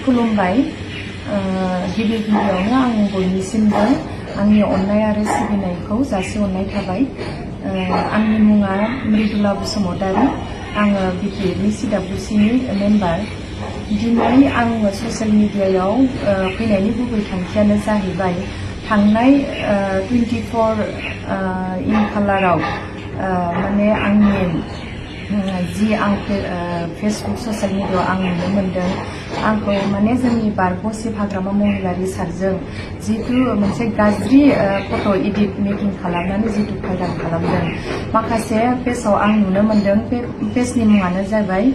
खुलुमबाय गिबि गिबियावनो आं बयनिसिमबो आंनि अननाय आरो सिबिनायखौ जासिहरनाय थाबाय। आंनि मुङा मृदुला बसुमतारी। आङो बिटिएडनि सिडब्लिउसिनि मेम्बार। दिनै आङो ससियेल मिडियायाव फैनायनि गुबै थांखियानो जाहैबाय थांनाय 24 इनकालाराव माने आंनि जी आं फेसबुक ससियेल मिडियायाव आं नुनो मोनदों आंखौ माने जोंनि बारग'सिब हाग्रामा महिलारि सारजों जितु मोनसे गाज्रि फट' एडिट मेकिं खालामनानै जितु भाइराल खालामदों। माखासे पेजआव आं नुनो मोनदों बे पेजनि मुङानो जाबाय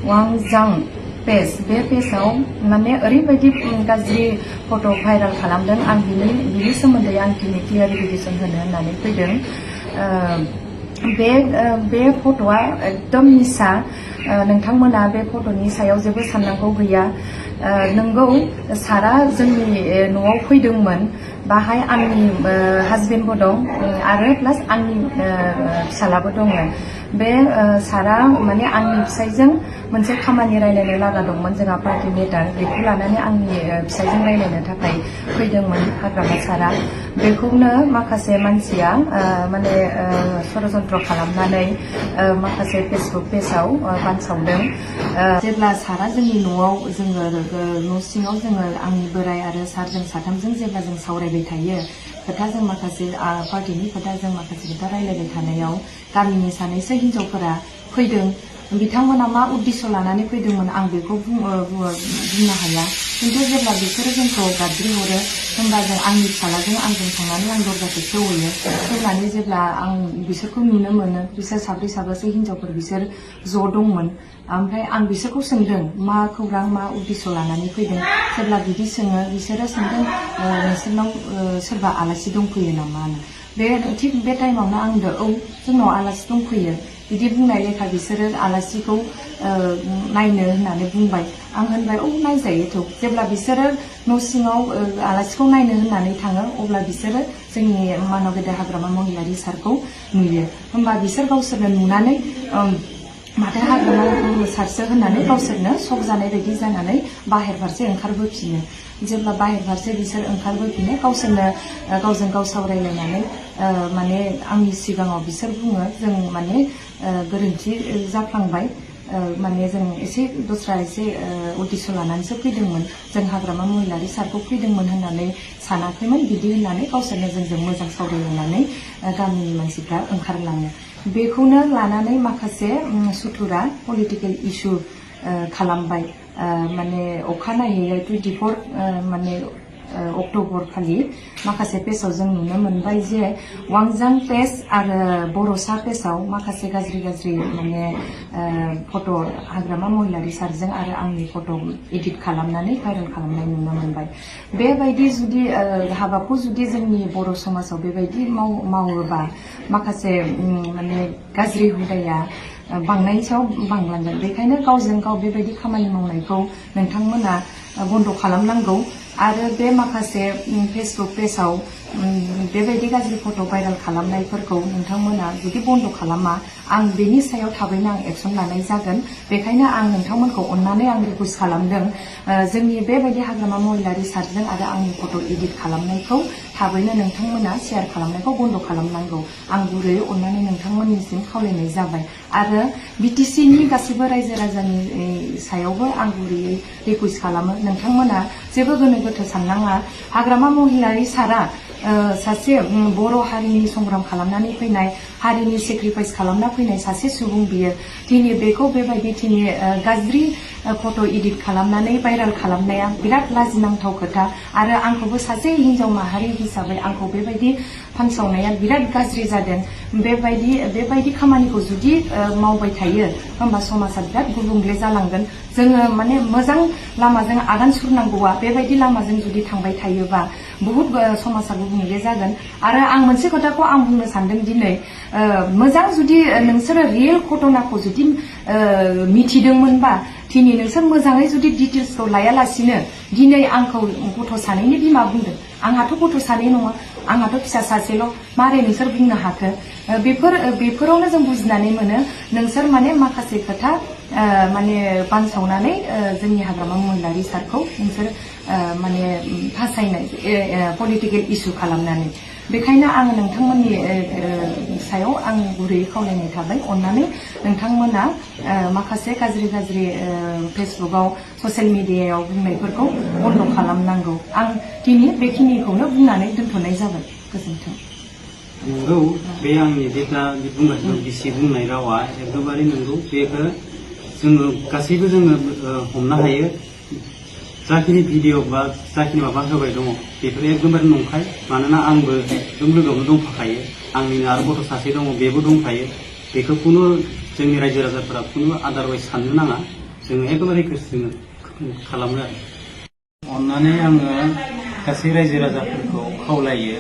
वांजां पेज। बे पेजआव माने ओरैबायदि गाज्रि फट' भाइराल खालामदों। आं बिनि सोमोन्दै आं दिनै क्लियारिफिकेसन होनो होननानै फैदों। बे फट'आ एकदम मिसा। नोंथांमोना बे फट'नि सायाव जेबो साननांगौ गैया। नंगौ सारा जोंनि न'आव फैदोंमोन। बाहाय आंनि हाजबेन्डबो दं आरो प्लास आंनि फिसालाबो दङ। बे सारा माने आंनि फिसाइजों मोनसे खामानि रायलायनो लागा दंमोन जोंहा पार्टि मेटार। बेखौ लानानै आंनि फिसाइजों रायलायनो थाखाय फैदोंमोन हाग्रामा सारा। बेखौनो माखासे मानसिया माने षड़यन्त्र खालामनानै माखासे फेसबुक पेजआव बानसावदों। जेब्ला सारा जोंनि न'आव जोङो न' सिङाव जोङो आंनि बोराइ आरो सारजों साथामजों जेब्ला जों सावरायबाय थायो खोथा जों माखासे पार्टिनि खोथा जों माखासे खोथा रायलायबाय थानायाव गामिनि सानैसो हिनजावफोरा फैदों। बिथांमोना मा उद्देश्य लानानै फैदोंमोन आं बेखौ बुंनो हाया। खिन्थु जेब्ला बिसोरो जोंखौ गाबज्रि हरो होमबा जों आंनि फिसालाजों आंजों थांनानै आं दरजाखौ खेवहैयो। खेवनानै जेब्ला आं बिसोरखौ नुनो मोनो बिसोर साब्रै साबासो हिनजावफोर बिसोर ज' दंमोन। ओमफ्राय आं बिसोरखौ सोंदों मा खौरां मा उद्देश्य लानानै फैदों। जेब्ला बिदि सोङो बिसोरो सोंदों नोंसोरनाव सोरबा आलासि दंफैयो नामा होनो। थिग बे टाइमावनो आं होनदों औ जोंनाव आलासि दंफैयो। बिदि बुंनाय लेखा बिसोरो आलासिखौ नायनो होननानै बुंबाय। आं होनबाय औ नायजायोथ'। जेब्ला बिसोरो न' सिङाव आलासिखौ नायनो होननानै थाङो अब्ला बिसोरो जोंनि मानाव गेदेर हाग्रामा महिलारि सारखौ नुयो। होमबा बिसोर गावसोरनो नुनानै माथो हाग्रामा सारसो होननानै गावसोरनो शक जानाय बायदि जानानै बाहेर फारसे ओंखारबोफिनो। जेब्ला बाहेर फारसे बिसोर ओंखारबोफिनो गावसोरनो गावजों गाव सावरायलायनानै माने आंनि सिगाङाव बिसोर बुङो जों माने गोरोन्थि जाफ्लांबाय। माने जों एसे दस्रा एसे उद्देश्य लानानैसो फैदोंमोन। जों हाग्रामा महिलारि सारखौ फैदोंमोन होननानै सानाखैमोन। बिदि होननानै गावसोरनो जोंजों मोजां सावरायलायनानै गामिनि मानसिफ्रा ओंखारलाङो। बेखौनो लानानै माखासे सुथुरा पलिटिकेल इस्यु खालामबाय। माने अखानायै 24 माने अक्ट'बर खालि माखासे पेजआव जों नुनो मोनबाय जे वांजां पेज आरो बर'सा पेजआव माखासे गाज्रि माने फट' हाग्रामा महिलारि सारजों आरो आंनि फट' एडिट खालामनानै भाइरेल खालामनाय नुनो मोनबाय। बेबायदि जुदि हाबाखौ जुदि जोंनि बर' समाजाव बेबायदि मावोबा माखासे माने गाज्रि हुदाया बांनायनि सायाव बांलांगोन। बेखायनो गावजों गाव बेबायदि खामानि मावनायखौ नोंथांमोना बन्द' खालामनांगौ। आरो बे माखासे फेसबुक पेजआव बेबायदि गाज्रि फट' भाइरेल खालामनायफोरखौ नोंथांमोना जुदि बन्द' खालामा आं बेनि सायाव थाबैनो आं एक्सन लानाय जागोन। बेखायनो आं नोंथांमोनखौ अननानै आं रिकुवेस्ट खालामदों जोंनि बेबायदि हाग्रामा महिलारि सारजों आरो आंनि फट' एडिट खालामनायखौ थाबैनो नोंथांमोना शेयार खालामनायखौ बन्द' खालामनांगौ। आं गुरैयै अननानै नोंथांमोननिसिम खावलायनाय जाबाय। आरो बिटिसिनि गासैबो रायजो राजानि सायावबो आं गुरैयै रिकुवेस्ट खालामो नोंथांमोना जेबो गोनो गोथो साननाङा। हाग्रामा महिलारि सारा सासे बर' हारिनि संग्राम खालामनानै फैनाय हारिनि सेक्रिफाइस खालामना फैनाय सासे सुबुं बियो। दिनै बेखौ बेबायदि दिनै गाज्रि फट' एडिट खालामनानै भाइरेल खालामनाया बिराद लाजिनांथाव खोथा। आरो आंखौबो सासे हिनजाव माहारि हिसाबै आंखौ बेबायदि फानसावनाया बिराद गाज्रि जादों। बेबायदि खामानिखौ जुदि मावबाय थायो होमबा समाजा बिराद गुबुंले जालांगोन। जोङो माने मोजां लामाजों आगान सुरनांगौआ बेबायदि लामाजों जुदि थांबाय थायोबा बुहुत समाजा गुबुंले जागोन। आरो आं मोनसे खोथाखौ आं बुंनो सानदों दिनै मोजां जुदि नोंसोरो रियेल घटनाखौ जुदि मिथिदोंमोनबा दिनै नोंसोर मोजाङै जुदि डिटेल्सखौ लायालासिनो दिनै आंखौ गथ' सानैनि बिमा बुंदों। आंहाथ' गथ' सानै नङा, आंहाथ' फिसा सासेल'। मारै नोंसोर बुंनो हाखो? बेफोरावनो जों बुजिनानै मोनो नोंसोर माने माखासे खोथा माने बानसावनानै जोंनि हाग्रामा महिलारि सारखौ नोंसोर माने फासायनाय पलिटिकेल इस्यु खालामनानै बेखायनो आङो नोंथांमोननि सायाव आं गुरैयै खावलायनाय थाबाय अननानै नोंथांमोना माखासे गाज्रि फेसबुकआव ससियेल मिडियायाव बुंनायफोरखौ बन्द खालामनांगौ आं दिनै बेखिनिखौनो बुंनानै दोनथ'नाय जाबाय गोजोन्थों। नंगौ बे आंनि जेब्ला बुंगासिनो बिसि बुंनाय रावा एकदमबारे नंगौ बेखौ जोङो गासैबो जोङो हमनो हायो जाखिनि भिडिअ बा जाखिनि माबा होबाय दङ बेफोर एकदमबारे नंखाय मानोना आंबो एकदम लोगोआवनो दंफाखायो आंनिनो आरो गथ' सासे दङ बेबो दंफायो बेखौ खुनु जोंनि रायजो राजाफोरा खुनु आदारवाइज साननो नाङा जोङो एकदमबारे गोसो खालामो आरो अननानै आङो गासै रायजो राजाफोरखौ खावलायो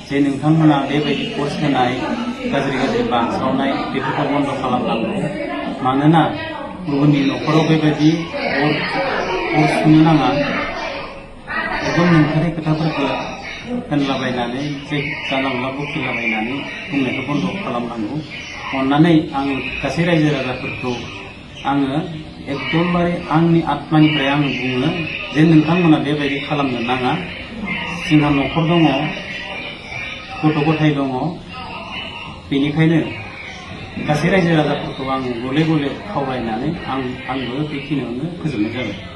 जे नोंथांमोना बेबायदि पस्ट होनाय गाज्रि बानसावनाय बेफोरखौ बन्द खालामनांगौ मानोना गुबुननि न'खराव बेबायदि अर सुनो नाङा एकदम नंथारै खोथाफोरखौ होनलाबायनानै जे जानला मोनला बखिलाबायनानै बुंनायखौ बन्द खालामनांगौ अननानै आं गासै रायजो राजाफोरखौ आङो एकदमबारे आंनि आत्मानिफ्राय आं बुङो जे नोंथांमोना बेबायदि खालामनो नाङा जोंहा न'खर दङ गथ' गथाय दङ बेनिखायनो गासै रायजो राजाफोरखौ आं गले गले खावलायनानै आंबो बेखिनियावनो फोजोबनाय जाबाय।